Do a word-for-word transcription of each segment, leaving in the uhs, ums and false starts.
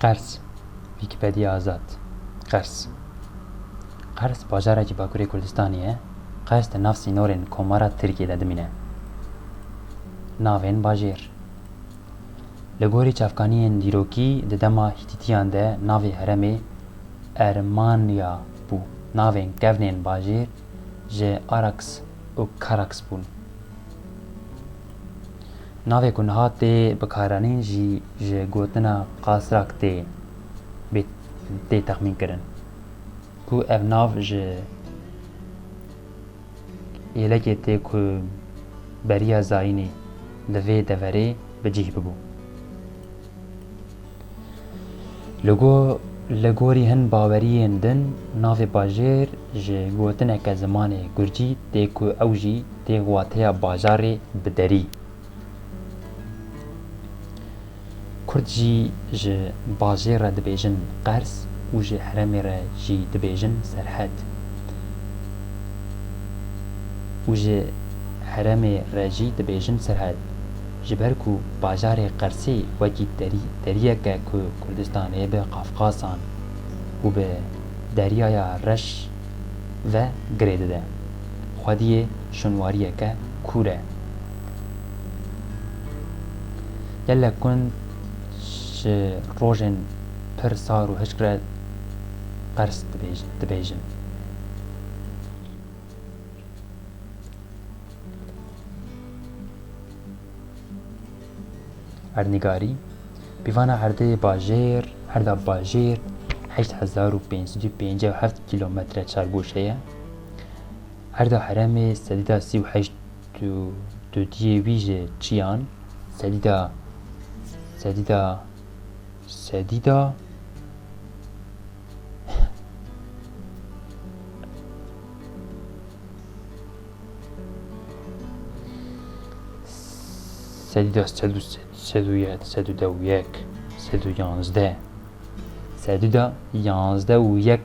Qers, Wîkîpediya Azad. Qers. Qers bajarekî Bakurê Kurdistanê ye. Qers di nav sînorên Komara Tirkiyê de dimîne. Navên bajêr. Li gorî çavkaniyên dîrokî di dema Hîtîtiyan de navê herêmê Ermanya bû. Navên kevnên bajêr ji Araks û Karaks bûn. Navê ku niha tê bikaranîn jî ji gotina Qasrak tê, bê-, tê texmînkirin, ku ev nav ji êlekê tê ku beriya zayînê li vê deverê bi cih bibû. Li go-, li gorî hin baweriyên din, navê bajêr ji gotineke zimanê gurcî tê ku ew jî tê wateya bajarê bi derî. Kurd jî ji bajêr re dibêjin qers û ji herêmê re jî dibêjin serhed. Û ji herêmê re jî dibêjin serhed. Ji ber ku bajarê Qersê wekî derî-, deriyeke ku Kurdistanê bi Qafqasan û bi Deryaya Reş ve girê dide, xwediyê şûnwariyeke kûr e. Gelek gund ji rojên pir sar û hişk re qers dibêj-, dibêjin. Erdnigarî, pîvana erdê bajêr, erda bajêr heşt hezar û pênc sed û pêncî û heft kîlometre çargoşe ye. Erda herêmê sedîda sî û heşt û dudiyê wî ji çiyan, sedîda, sedîda, sedîda, sedîda sed û sed, sed û yek, sed û deh û yek, sed û yanzdeh, sedîda yanzdeh û yek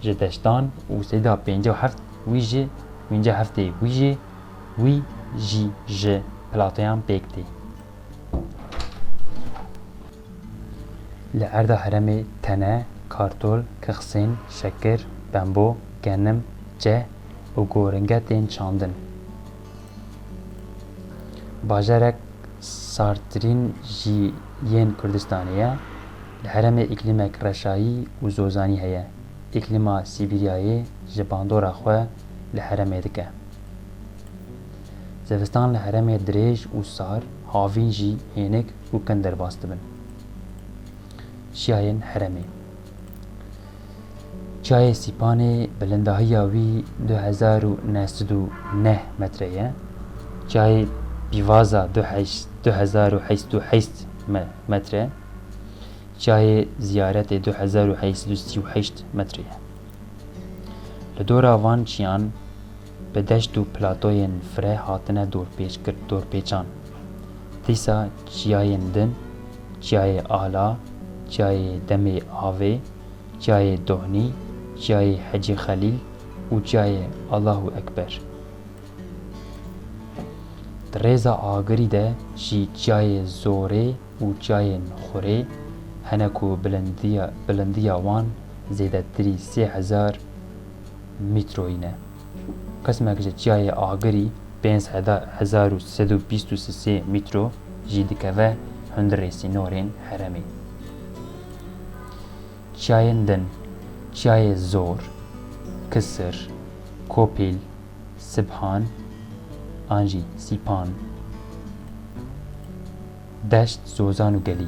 ji deştan û sedîda pêncî û heft wî jî, pêncî û heftê wî jî, wî jî ji platoyan pêk tê. Li erda herêmê tene, kartol, kixsên, şekir, bembo, genim, ceh û goringe tên çandin. Bajarek sartirîn jî yên Kurdistanê ye. Li herêmê îklîmek reşayî û zozanî heye. Îklîma Sîbîryayê ji bandora xwe li herêmê dike. Zivistan li herêmê dirêj û sar, havîn jî hênik û kin derbas dibin. Çiyayên herêmê. Çiyayê Sîpanê bilindahiya wî du hezar û neh sed û neh metre ye. Çiyayê Pîvaza du heş-, du hezar û heşt sed û heşt me-, metre. Çiyayê Ziyaretê du hezar û heşt sed û sî û heşt metre ye. Li dora van çiyan bi deşt û platoyên fire hatine dorpêç kir-, dorpêçan. Dîsa çiyayên din, Çiyayê Ala, Çiyayê Demê Avê, Çiyayê Dohnî, Çiyayê Hecî Xelîl û Çiyayê Allahu Ekber. Di rêza Agirî de jî Çiyayê Zorê û Çiyayên Xurê hene ku bilindiya, bilindiya wan zêdetirî sê hezar mîtroyî ne. Qismek ji Çiyayê Agirî pênc hezar û sed û bîst û sê mîtro jî dikeve hundirê sînorên herêmê. Çiyayên din, Çiyayê Zor, Kisir, Kopîl, Sibhan an jî Sîpan, deşt, zozan û gelî.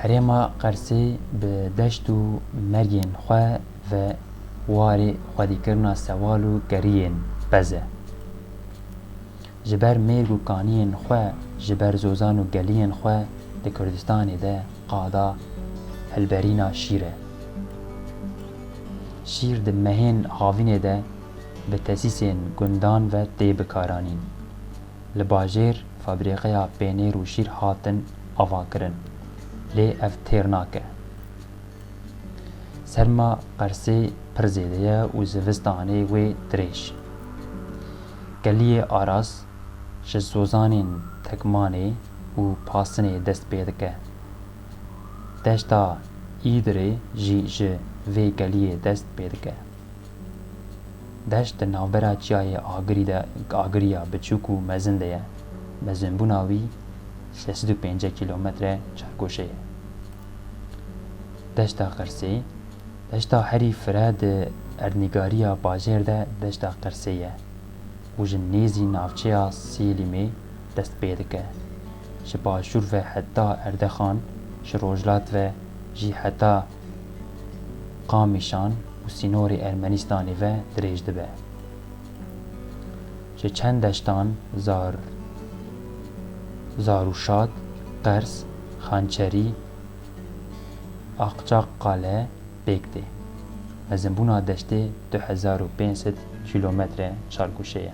Herêma Qersê bi deşt û mergên xwe ve warê xwedîkirina sewal û geriyên pez e. Ji ber mêrg û kaniyên xwe, ji ber zozan û geliyên xwe di Kurdistanê de qada hilberîna şîr e. Şîr di mehên havînê de bi tesîsên gundan ve tê bikaranîn. Li bajêr fabrîqeya pênêr û şîr hatin avakirin, lê ev têr nake. Serma Qersê pir zêde ye û zivistanê wê dirêj. Geliyê Aras ji zozanên Tekmanê, û Pasinê dest pê dike. Deşta Îdirê jî ji vê geliyê dest pê dike. Deşt di navbera çiyayê Agirî de, Agiriya biçûk û mezin de ye. Mezinbûna wî şeş sed û pêncî kîlometre çargoşe ye. Deşta Qirsê, deşta herî fire di erdnîgariya bajêr de deşta Qirsê ye û ji nêzî navçeya Sêlîmê dest pê dike. Ji başûr ve heta Erdexan, ji rojhilat ve jî heta Qamîşan û sînorê Ermenîstanê ve dirêj dibe. Ji çend deştan Zar-, Zarûşat, Qers, Xançerî, Aqçaqale pêk tê. Mezinbûna deştê du hezar û pênc sed kîlometre çargoşe ye.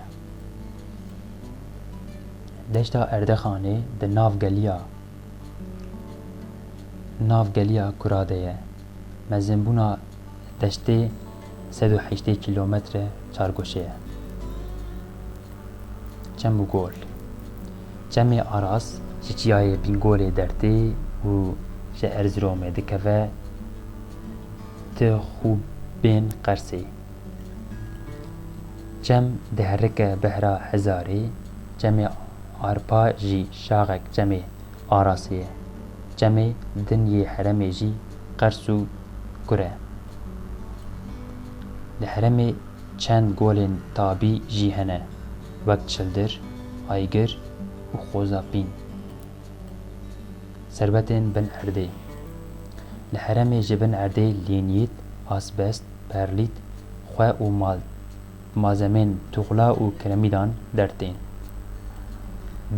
Deşta Erdexanê di nav geliya, nav geliya Kura de ye. Mezinbûna deştê sed û heştê kîlometre çargoşe ye. Çem û gol. Çemê Aras ji çiyayê Bîngolê dertê û ji Erziromê dikeve ti xûbên Qersê. Çem diherike behra Hezarê, çemê Arpa jî şaxek çemê Arasê ye. Çemê din yê heremê jî Qers û Kur e. Li heremê çend golên tabî jî hene, wek Çildir, Aygir û Xozapîn. Serbetên bin erdê. Li heremê ji bin erdê lînît, asbest, perlît, xwe û mal-, malzemên tuxla û kiremîdan dertên.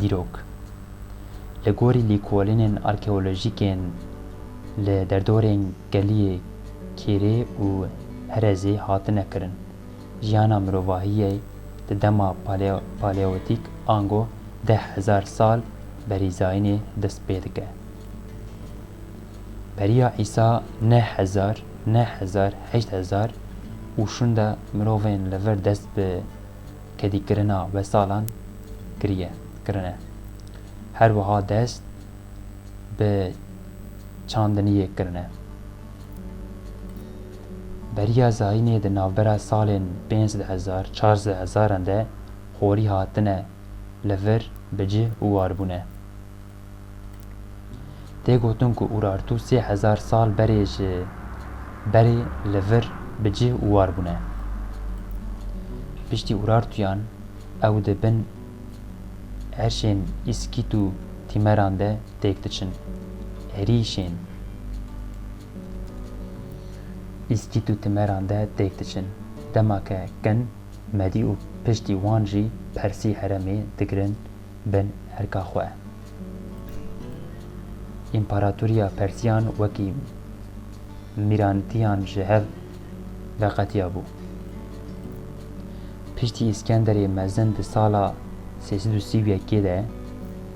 Dîrok. Li gorî lêkolînên arkeolojîk ên li derdorên geliyê Kêrê û Herezê hatine kirin, jiyana mirovahiyê di dema paleo-, paleolîtîk ango deh hezar sal berî zayînê dest pê dike. Beriya Îsa neh hezar, neh hezar, heşt hezar û şûnde mirovên li vir dest bi kedîkirina wesalan kiriye, kirine. Her wiha dest bi çandiniyê kirine. Beriya zayînê di navbera salên pênc sed hezar, çar sed hezaran de xorî hatine li vir bi cih û war bûne. Tê gotin ku Urartu sê hezar sal berê ji berê li vir bi cih û war bûne. Piştî Urartuyan ew di bin erşên Îskît û Tîmeran de têk diçin. Êrîşên Îskît û Tîmeran de têk diçin. Demake kin Medî û piştî wan jî Persî heremê digirin bin erka xwe. Împaratoriya Persiyan wekî Mîrantiyan ji hev veqetiyabû. Piştî Îskenderê Mezin di sala sê sed û sî û yekê de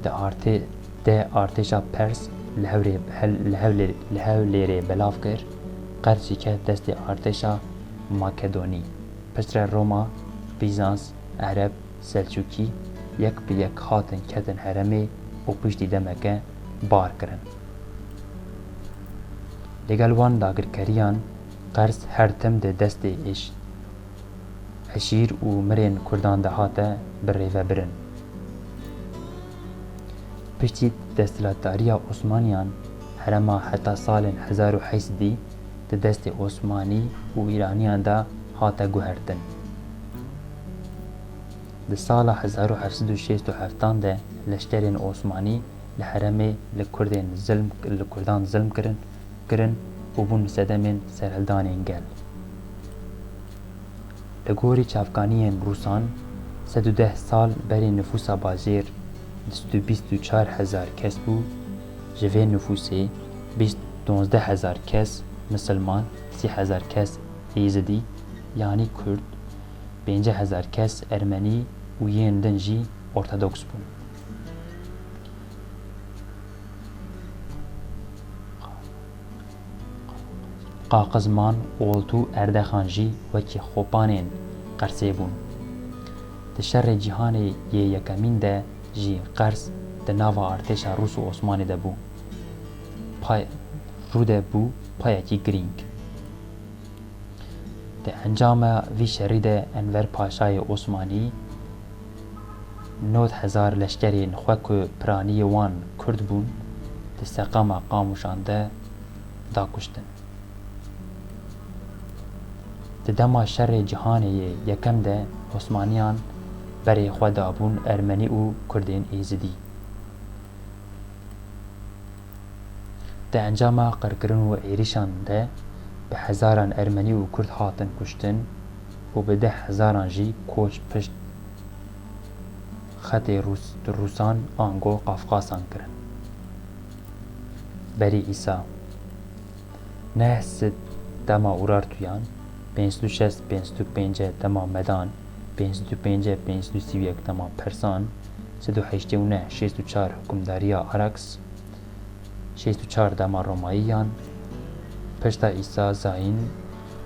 di artê-, de artêşa Pers li Hewrê-, hel-, li Hewlê-, li Hewlêrê belav kir, Qers jî ket destê artêşa Makedonî. Piştre Roma, Bîzans, Ereb, Selçûkî yek bi yek hatin ketin herêmê û piştî demeke bar kirin. Li gel wan dagirkeriyan Qers her tim di destê êş-, eşîr û mirên Kurdan de hate birêvebirin. Piştî desthilatdariya Osmaniyan, herêma heta salên hezar û heşt sedî di destê Osmanî û Îraniyan de hate guhertin. Di sala hezar û heft sed û şêst û heftan de leşkerên Osmanî li herêmê li Kurdên zilm, li Kurdan zilm kirin, kirin û bûn sedemên serhildanên gel. Li gorî çavkaniyên Rûsan, sed û deh sal berê nifûsa bajêr du sed û bîst û çar hezar kes bû, ji vê nifûsê bîst, duwazdeh hezar kes misilman, sî hezar kes êzidî, yanî kurd, pêncî hezar kes ermenî û yên din jî ortodoks bûn. Qaqizman, Oltu, Erdexan jî wekî xopanên Qersê bûn. Di Şerê Cîhanê yê Yekemîn de jî Qers di nava artêşa Rûs û Osmanî de bû. Pay, Rû de bû payekî girîng. Di encama vî şerî de Enver Paşayê Osmanî nod hezar leşkerên xwe ku piraniyê wan Kurd bûn, di seqama Qamûşan de da kuştin. Di dema Şerê Cîhanê yê Yekem de Osmaniyan berê xwe dabûn Ermenî û Kurdên Êzidî. Di encama qirkirin û êrîşan de bi hezaran Ermenî û Kurd hatin kuştin û bi deh hezaran jî koç pişt xetê Rûs-, Rûsan ango Qafqasan kirin. Berî Îsa. Neh sed dema Urartuyan, pênc sed û şêst, pênc sed û pêncî dema Medan, pênc sed û pêncî, pênc sed û sî û yek dema Persan, sed û heştê û neh, şêst û çar hukimdariya Araks, şêst û çar dema Romayiyan, pişta Îsa Zayîn,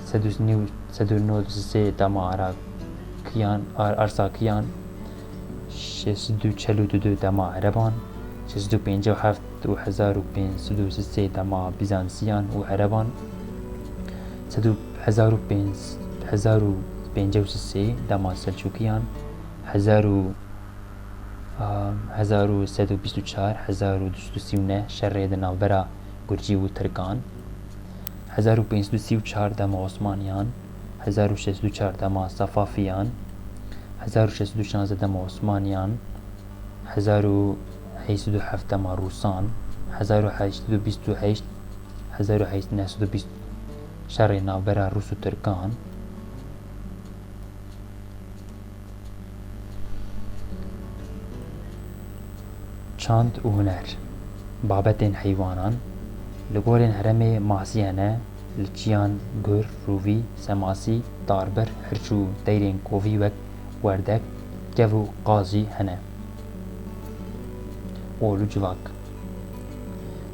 sed û nod û sê dema Arakiyan, Ar-, Arsakiyan, şêst û çel û du dema Ereban, şêst û pêncî û heft û hezar û pênc sed û sê dema Bizansiyan û Ereban, sed û, hezar û pênc, hezar û pêncî û sê dema Selçûkiyan, hezar û, a, hezar û sed û bîst û çar, hezar û du sed û sî û neh şerê di navbera Gurcî û Tirkan, hezar û pênc sed û sî û çar dema Osmaniyan, hezar û şeş sed û çar dema Safafiyan, hezar û şeş sed û şanzde dema Osmaniyan, hezar û heşt sed û heft dema Rûsan, hezar û heşt sed û bîst û heşt, hezar û heşt neh sed û bîst şerê navbera Rûs û Tirkan. Çand û huner. Babetên heywanan. Li gorên herêmê masî hene, li çiyan gur, rûvî, semasî, tarbir, hirç û teyrên kovî wek werdek, kev û qaz jî hene. Ol û civak.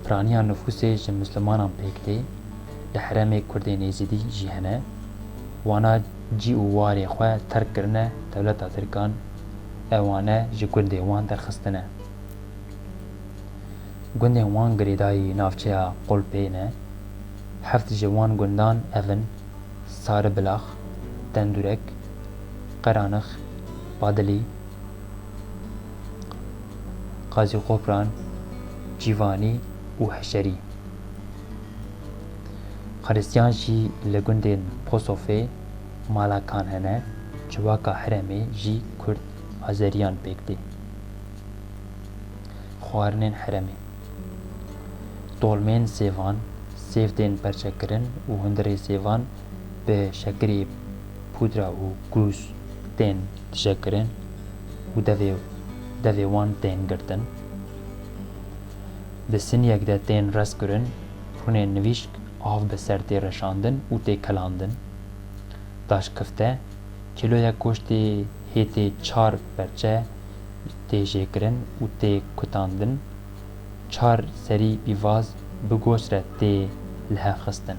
Piraniya nifûsê ji mislimanan pêk tê, li herêmê Kurdên Êzidî jî hene. Wana cî û warê xwe terk kirine dewleta Tirkan, ew wane ji gundê wan derxistine. Gundên wan girêdayî navçeya Qulpê ne. Heft ji wan gundan ev in: Saribilax, Tendurek, Qeranix, Badilî, Qazîqopran, Cîvanî û Heşerî. Xiristiyan jî li gundên Posofê mala kan hene, civaka herêmê jî Kurd Azeriyan pêk tê. Xwarinên herêmê. Tolmên sêvan, sêv tên perçekirin û hundirê sêvan bi şekirê pudra û gûz tên dijekirin û devê, devê wan tên girtin. Di siniyek de tên restkirin, rûnên nivîşk av bi ser tê reşandin û tê kelandin. Daşkifte, kîloyek goştê hê tê çar perçe tê jêkirin û tê kutandin, çar serî pîvaz bi goş re tê li hev xistin.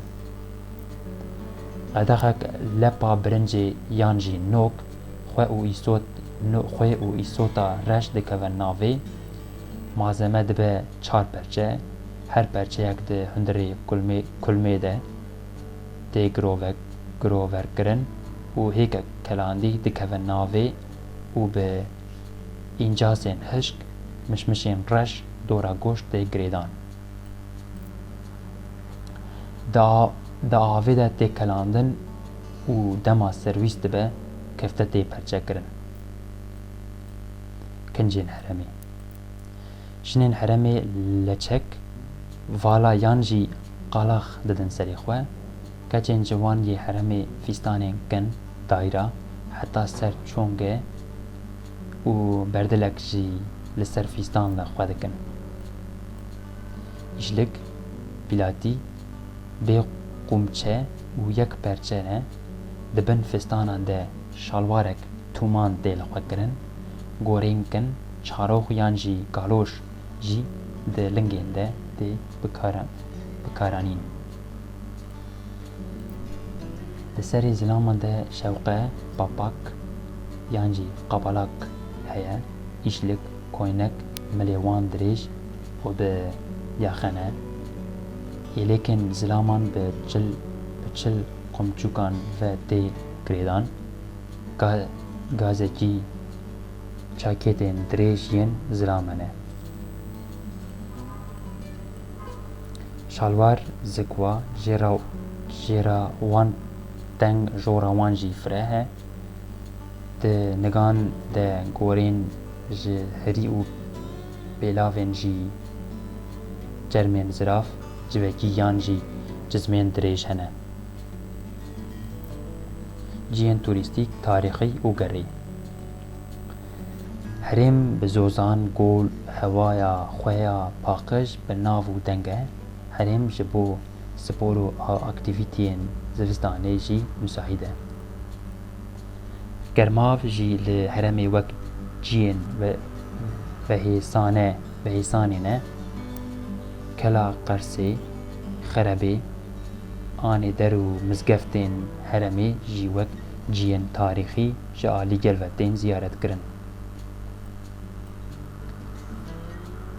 Qedexek lepa birincê yan jî nok, xwe û îsot, no-, xwê û îsota reş dikeve navê, malzeme dibe çar perçe, her perçeyek di hundirê kulmê, kulmê de tê girove-, giroverkirin û hêkek kelandî dikeve navê û bi încasên hişk, mişmişên reş dora goşt tê girêdan. Di a-, di avê de tê kelandin û dema serwîs dibe, kefte tê perçekirin. Kincên herêmê. Jinên herêmê leçek, vala yan jî qalax didin serê xwe. Keçên ciwan yê herêmê fîstanên kin, dayra, heta ser çonge û berdilek jî li ser fîstan li xwe dikin. Îşlik, pîlatî, bê qûmçe û yek perçe ne, di bin fîstanan de şalwarek tûman tê li xwe kirin, gorên kin, çarox yan jî galoş jî di lingên de tê bikara-, bikaranîn. Di serê zilaman de şewqe, papak yan jî qabalak heye, îşlik, koynek, milê wan dirêj û bi yaxe ne. Hêlêkên zilaman bi çil, bi çil qumçûkan ve tê girêdan. Ga-, gazekî çakêtên dirêj yên zilame ne. Şalwar zikwa jêra, jêra wan teng, jora wan jî fireh e. Di nigan de gorên ji herî û pêlavên jî çermên zirav, civekî yan jî cizmên dirêj hene. Cihên turîstîk, tarîxî û gerî. Herêm bi zozan, gol, hewaya xwe ya paqij, bi nav û deng e. Herêm ji bo spor û a-, aktîvîtiyên zivistanê jî misaîd e. Germav jî li herêmê wek cihên ve-, vehêsane, vehêsanê ne. Kela Qersê, Xerebê, anê der û mizgeftên herêmê jî wek cihên tarîxî ji alî gel ve tên ziyaretkirin.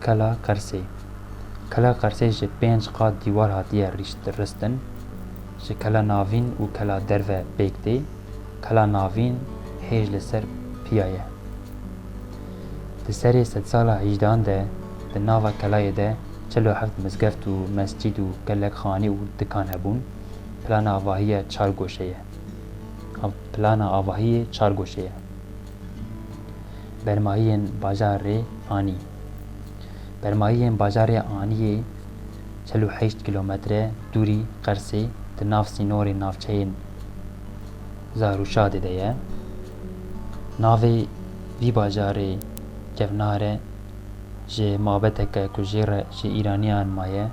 Kela Qersê. Kela Qersê ji pênc qat dîwar hatiye rîşt-, ristin. Ji kela navîn û kela derve pêk tê. Kela navîn hêj li ser piya ye. Di serê sedsala hejdehan de di nava kelayê de çil û heft mizgeft û mescîd û gelek xanî û dikan hebûn. Plana avahiyê çar goşe ye. Av-, plana avahiyê çar goşe ye. Bermayiyên bajarê Anî. Bermayiyên bajarê Aniyê çil û heşt kîlometre dûrî Qersê di nav sînorê navçeyên Zarûşadê de ye. Navê vî bajarê kevnar e, ji mabeteke ku jê re ji Îraniyan maye,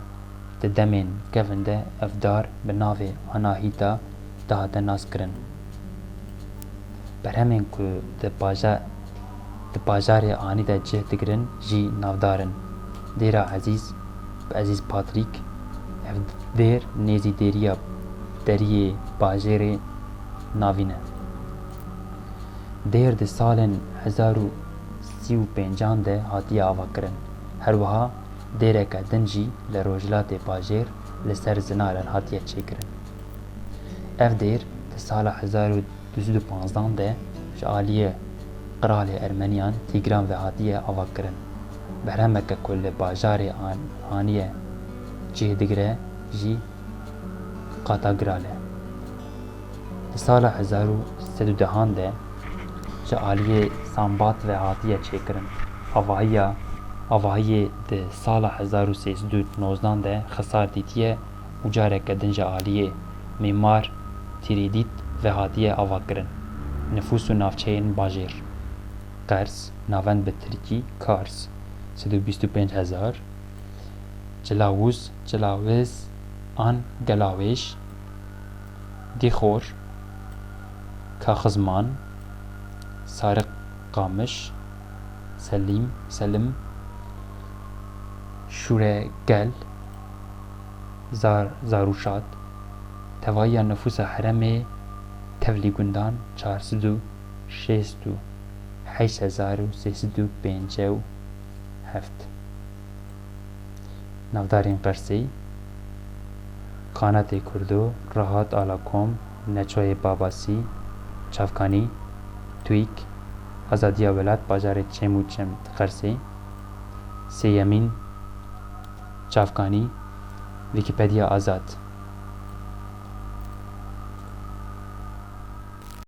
di demên kevin de ev dar bi navê Anahîta dihate naskirin. Berhemên ku di baja-, di bajarê Anî de cih digirin jî navdar in. Dêra Ezîz bi Ezîz Patrîk, ev dêr nêzî dêriya deriyê bajêrê Navîn e. Dêr di salên hezar û sî û pêncan de hatiye avakirin. Her wiha dêreke din jî li rojhilatê bajêr li ser Zinaran hatiye çêkirin. Ev dêr di sala hezar û du sed û panzdan de ji aliyê qiralê Ermeniyan Tîgran ve hatiye avakirin. Berhemeke ku li bajarê An-, Aniyê cih digire jî qata giral e. Di sala hezar û sed û dehan de ji aliyê Sambat ve hatiye çêkirin. Avahiya, avahiyê di sala hezar û sê sed û nozdan de xisar dîtiye û careke din ji aliyê mîmar Tîrîdît ve hatiye avakirin. Nifûs û navçeyên bajêr. Qers, navend bi tirkî Kars, sed û bîst û pênc hezar, Cilawûz, Cilawêz an Gelawêj, Dîxor, Kaxizman, Sariq Qamiş, Selîm, Selim, Şûregel, Zar-, Zarûşat. Tevahiya nifûsa herêmê tevlî gundan çar sed û şêst û heşt hezar û sê sed û pêncî û heft. Navdarên Qersê: Qanatê Kurdo, Rahat Alakom, Neçoyê Babasî, Çavkanî, TÜİK, Azadiya Welat, bajarê Çem û Çem di Qersê. Sêyemîn, Çavkanî, Wîkîpediya Azad.